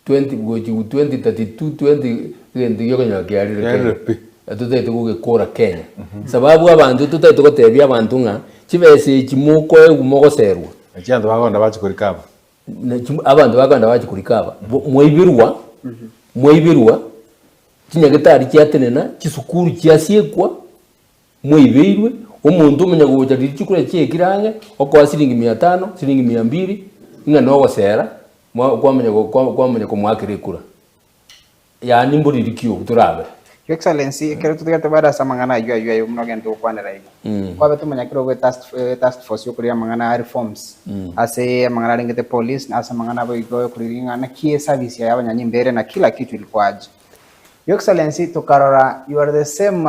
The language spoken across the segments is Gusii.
20 gochi 2032 20 egento giokonyora kiarire Kiarire Kenya. pi. Totagete gogekora Kenya. Sababu abanto totagete gotebia abanto ng'a chibesa echi mokoegwa mogoserwa. Echi abanto bakogenda bachi korika aba. Na chim- abanto bakogenda bachi korika aba. Bo- Mwaibirwa, mwaibirwa, chinyagetari chiatenena, chisukuru chiasiekwa, Mwaibeirwe, omonto omanya gocha riria chikura chiaikire ang'e, okoa siringi mia tano, siringi mia mbiri, ng'a nogosera, mwa kwamanya go kwa kwamanya komoakera ekura. Yaani mboriri ki obwo torabe? Your Excellency, ekero totigete bado ase amang'ana ayio ayio ayio buna ogente gokwanera iga, kwabete omonyakera obe task task force yokoria amang'ana a reforms ase amang'ana arengete police na ase amang'ana aboigo yokorigia ng'a naki eservice ya abanyanyimbo ere na kila kitu ilikuwa aje. Your Excellency tokarora you are the same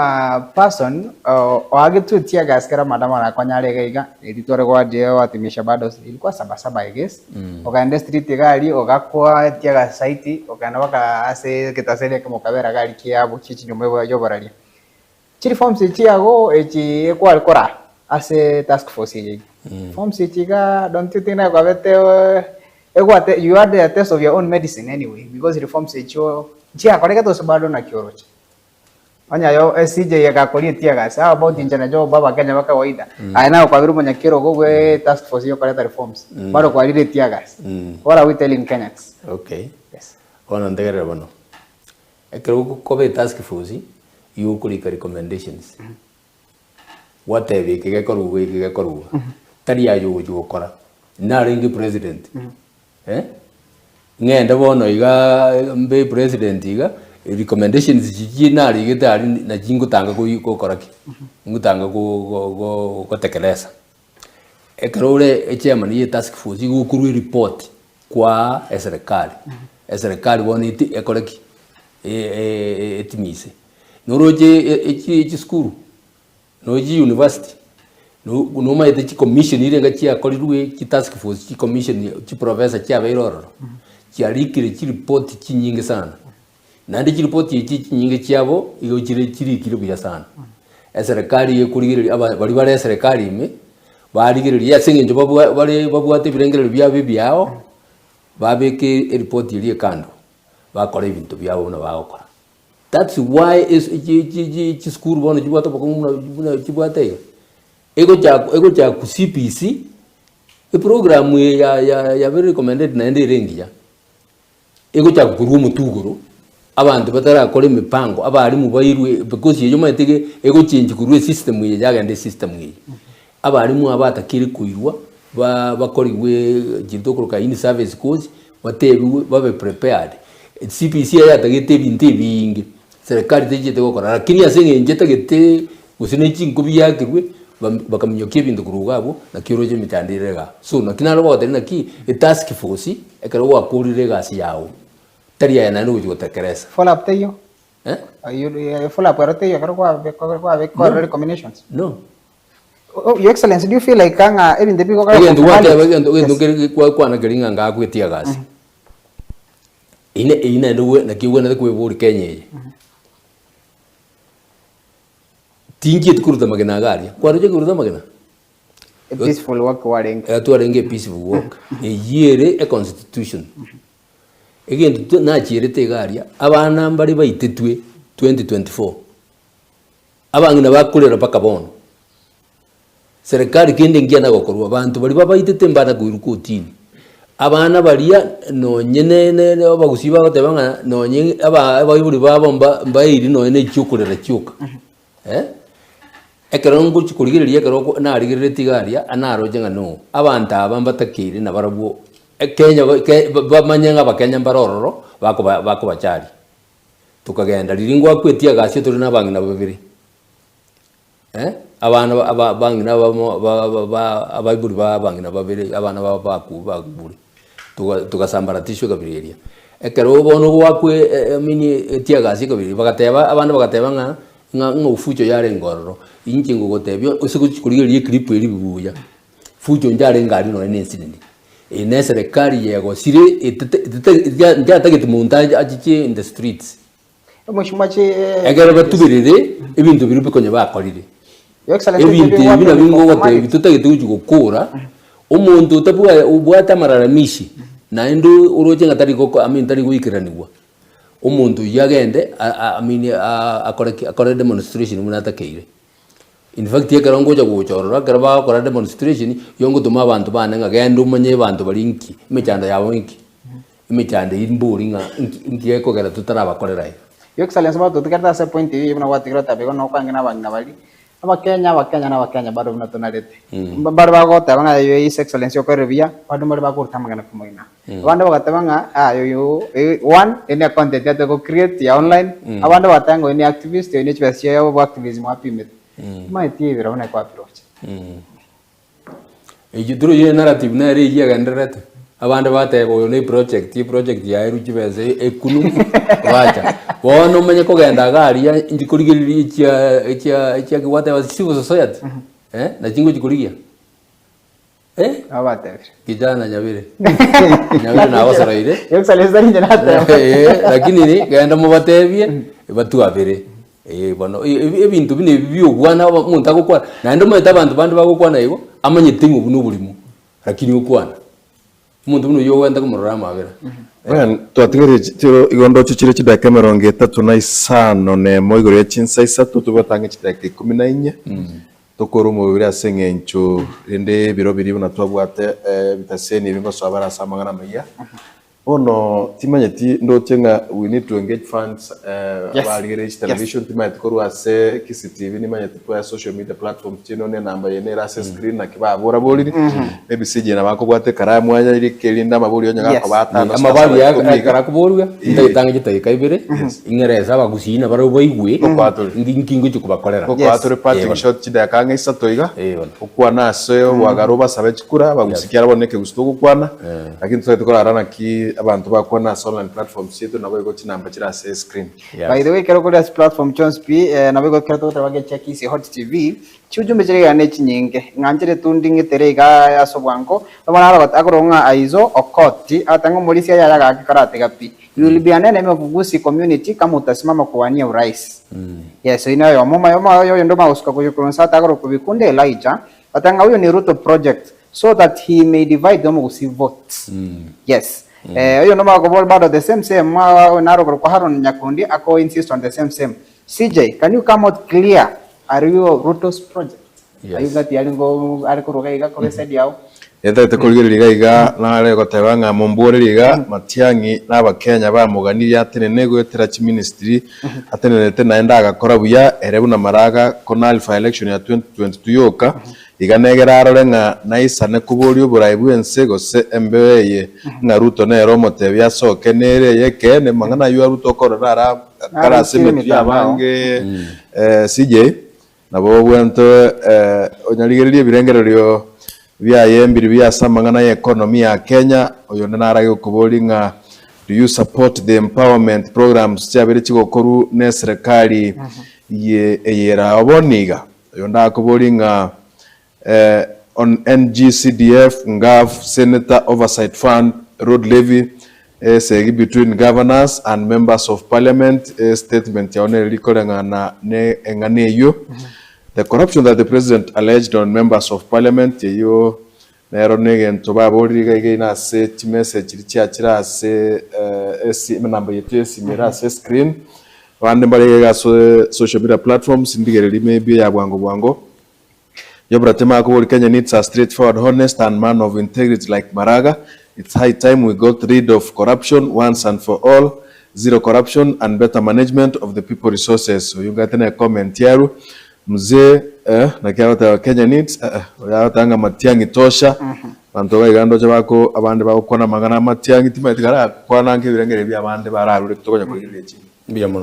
person oagetwe tear gas kera maandamano akonyare iga iga eri tware goadie goatimisha bado ilikuwa saba saba I guess okaenda estreet iga aria ogakwa tear gas site okaenda mpaka ase egetaseri ekemo okabera iga aria kiabo chie chinyomba yoboraria. Chireforms echi chiago echi ekware koraa ase task force eye iga. Forms echi igaa don't you think naye kwabete egwate you had a taste of your own medicine anyway because reforms echio nchiakoregete gose bado naki oroche. Onye aye CJ agakoria tear gas how about inche na Job abakenya ba kawaida aye naye okwabire omonyakerogo bwe task force yokoreta reforms bado kwarire tear gas what are we telling Kenyans? Okay. Yes. Bono ntegerere bono. Ekero okoba etask force, igo okorika recommendations. Gwateba eke gekorwa iga, eke gekorwa iga. Tari aye ogochi gokora. Narenge president, eh, ng'ende bono igaa mbe president iga, recommendations chichie narigete aria nachi ngotanga koi gokora ki? Ngotanga go- go- go gotekeleza. Ekero ore echairman ya etask force igo okorwa eripoti kwaa eserekari, eserekari bono eti ekore ki? Etimise. Noroche echi chisukuru, nochi university, no nomanyete chicommission irenga chiakorirwe chitask force chicommission chiprofessor chiabeire ororo, chiarikire chiripoti chinyinge sana. Naende chiripoti echi chinyinge chiabo igo chire chirikire buya sana. Eserekari ekorigereria aba baria bare eserekari ime, barigereria ase eng'encho babwa bare babwate ebirengererio biabo ebiao, babeke eripoti eria ekando, bakore ebinto biabo buna bagokora. That's why es chi chi chi chisukuru bono chibwate obokong'u buna buna chibwate iga, egochakwa egochakwa CBC, eprogram eye ya ya yabeire recommended naende ere engiya. Egochaka korwa omotwe igoro, abanto batarakora emipango, abalimu bairwe because eyio omanyete iga egochengi korwa esystem eye yagenda esystem eye. Abalimu aba batakeire koirwa, ba bakorigwe chinto tokoroka in service course, batebiwe babe prepared. CBC eye yatagete ebinto ebiinge, serikali techiete gokora lakini ase eng'encho etagete gose ne chinkobi yakerwe, bam bakaminyokia ebinto korwa iga abwo, naki oroche emechando ere igaa. So naki naro gogotebia naki, etask force, ekero gwakorire egasi yago, tari aye naende ogochia gotekeresa. Follow up teiyo? Eh? Ayio follow up ero teiyo ekero kwabe kwabe No. recommendations? No. Oh, Your Excellency, do you feel like ng'a ebinto ebi bigokora Egento gwateba egento egento Yes. kere kwakwana keri ng'a ngakwetia egasi. Ine eyio naende gwe naki ogwenerete kweboria Kenya eye. Tinchieti koruta amagena iga aria, kwaroche koruta amagena? A peaceful walk warenge. Eh, twarenge a peaceful walk. Eyio ere e constitution. Egento twa nachierete iga aria, abana mbare baitetwe 2024, abang'ina bakorera mpaka bono. Serikali kende nkiana gokorwa, abanto baria babaitete mbana koirwa kotini. Abana baria nonye ne ne ne abagusii bagoteba ng'a nonye aba abaibori babo mba mbaeiri nonye na echiokorera chioka eh. Ekero ngochi korigereria ekero oko narigereretie iga aria, naroche ng'a no, abanto aba mbatakeire nabarabwo Kenya ba ke bamanye ng'a abakenya mbare ororo bakoba bakobacharia. Tokagenda riria ngwakwetie egasi tore na abang'ina babere. Abana ba aba abang'ina abamo ba ba ba abaibori ba abang'ina babere abana babo baku bakure, toga togasambaratishwa ekabira eria. Ekero bono gwakwe I mean etiagasi ekabira eria, bagateba abande bagateba ng'a ng'a ng'a ofucho yarenge ororo, inche ngogotebia ase gochi korigereria eclip eria buya, fucho nchiarenge aria nonye na ensinini. Eye na eserekari yegosire etete etete nchatagete monto ache achiche in the streets. Ekero batuberere ebinto biria bikonya bakorire, ebinto ebi nabio ngogotebi totagete gochia gokora, omonto otabwa obwate amalalamishi. Naende oroche ng'a tari goko I mean tari goikeranigwa, omonto oyio agende I mean akore ki? Akore demonstration buna atakeire. In fact ekero ngocha gocha ororo ekero bagokora demonstration, igo ngotoma abanto bane ng'a genda omanye abanto baria inki, emechando yabo inki, emechando eyio mbori ng'a inki inki gekogera totarabakorera iga. Your Excellency bono totigarete ase epoint eyio buna gwatigire oteba igo nokwange na abang'ina baria, Abakenya abakenya na abakenya bado buna tonarete. Mbare bagoteba ng'a oyo His Excellency okorire buya, abande mbare bakoruta amang'ana komoina. Abande bagateba ng'a ah oyo one eye ne content ate go create ya online, abande bagateba ng'a oyo ne activist, oyo ne chibesa chiaye obwo activism apimete. Omanyeti ebiro buna ekwapiroche. Eyio toroche enarrative nere eyio egendererete, abande bateba oyo ne eproject, eproject yaerwe chibesa ekunu bacha. Bono omanye kogenda iga aria inchi korigereria echia echia echia gwateba civil society eh, nachi ngochi korigia eh, Nabo batebire. kijana nyabere, nyabere nagosoroire Your Excellency tari inche nateba. Eh, lakini ni genda mobatebie batwabere. Ee bono, ebinto buna ebi bi'obwana omonto agokwana, naende omanyete abanto bande bagokwana igo, amanyete ng'a obwo noborimo, lakini okwana. Omonto buna oyio ogwenta komorora amabera. Brian, twatigeire chiro igo ndoche chire chidakika emerongo etato na isano na emo igoro ya chinsa isato, tobwate ang'e chidakika ikomi na inye, tokore omobere ase eng'encho rende ebiro biria buna twabwate ebitaseni ebi ngosoa bare ase amang'ana amayia. Bono timanyeti ndoche ng'a we need to engage fans Yes. abarigereria Yes. chitelevision timanyeti korwa ase Kisii TV nimanyeti twa social media platforms chiaino ne enamba yaino ere ase screen naki baboraborire maybe CJ nabo akobwata ekaramu aya rike erinde amabori onye Yes. gakoba atano ase Amabori asaba ikomi iga. ekero akoborwa, ntagete ang'e chidakika ibere, ing'erese abagusii nabarabwo baigwe, Ngokoa tore. nki nki ngochia kobakorera. Ngokoa Yes. tore parting Eh, shot chidakika ang'e isato iga, Eh, bono. okwane ase obwagare obasabe chikura, abagusii kiara bono nekegusii togokwana, Lakini totagete korara naki abanto bakwana ase online platforms chiaito naboigo chinamba chire ase screen. Yes. By the way, ekero kore ase platform chionsi pi, eh, nabo igo ekero togoteba gecha Kisii Hot TV, chiujumbe chire iga ne chinyinge. Ng'a nchire tundi ng'itere iga ase obwango, bono arogote akorokwa ng'a Aizo Okoti, agoteba ng'a omorisia yaya gaki karatiga pi. You will be an enemy of Gusii community kama utasimama kuwania urais. Yes, oyio noyomo. Omoyo omoyo oyonde omanye gosuka koyia korwa inse ate akorokwa Bikunde Elijah, agoteba ng'a huyo ni Ruto project. So that he may divide the omogusii votes. Yes. Eh, oyo nomanya kobora bado the same same mwa narogoro kwa Haron Nyakundi ako insist on the same same. CJ, can you come out clear? Are you Ruto's project? Yes. Ayio ngati ari ngo ari koruga iga korwa eside yao. Etagete korigereria iga iga nare goteba ng'a momboreri iga Matiang'i na abakenya bamoganirie atenene goetera chiministry atenerete naende agakora buya ere buna Maraga ko nullify election ya 2022 yoka Iga negere arore ng'a naisane koboria oboraai bw'ense gose embeo eye, ng'a Ruto nere omotebia asoke nere eye ekeene, amang'ana ayio a Ruto okorora naro akare ase Narikire emetwe emitandao. y'abange CJ, nabo obwento onyarigererie ebirengererio biaye mbiri buya ase amang'ana y'economy ya Kenya, oyonde narage gokoboria ng'a do you support the empowerment programs chiabeire chigokorwu n'eserekari ye eye ere bono iga? Oyo ndakoborie ng'a on NGCDF, Ngaf, Senator Oversight Fund, Road Levy, esegi between Governors and Members of Parliament, statement yao nere rikoreng'ana ne eng'ana eyio. The corruption that the President alleged on Members of Parliament, eyio nero negento baborire iga iga ina ase chimessage chiria chiachire ase enamba yaito ya esimi ere ase escreen. Abande mbare iga iga ase social media platforms, ndigererie maybe eya bwango bwango. Job Ratema akobori Kenya needs a straightforward, honest and man of integrity like Maraga. It's high time we got rid of corruption once and for all. Zero corruption and better management of the people resources. Oyio ngate ne comment yarwo. Mzee eh, naki agoteba Kenya needs eh, eh, oyo agoteba ng'a Matiang'i tosha. Abanto iga iga ndoche bako abande bagokwana amang'ana a Matiang'i timanyeti karakwana nki ebirengererio bia abande bararure tokonya korigereria ching'iti. Mbuya mono.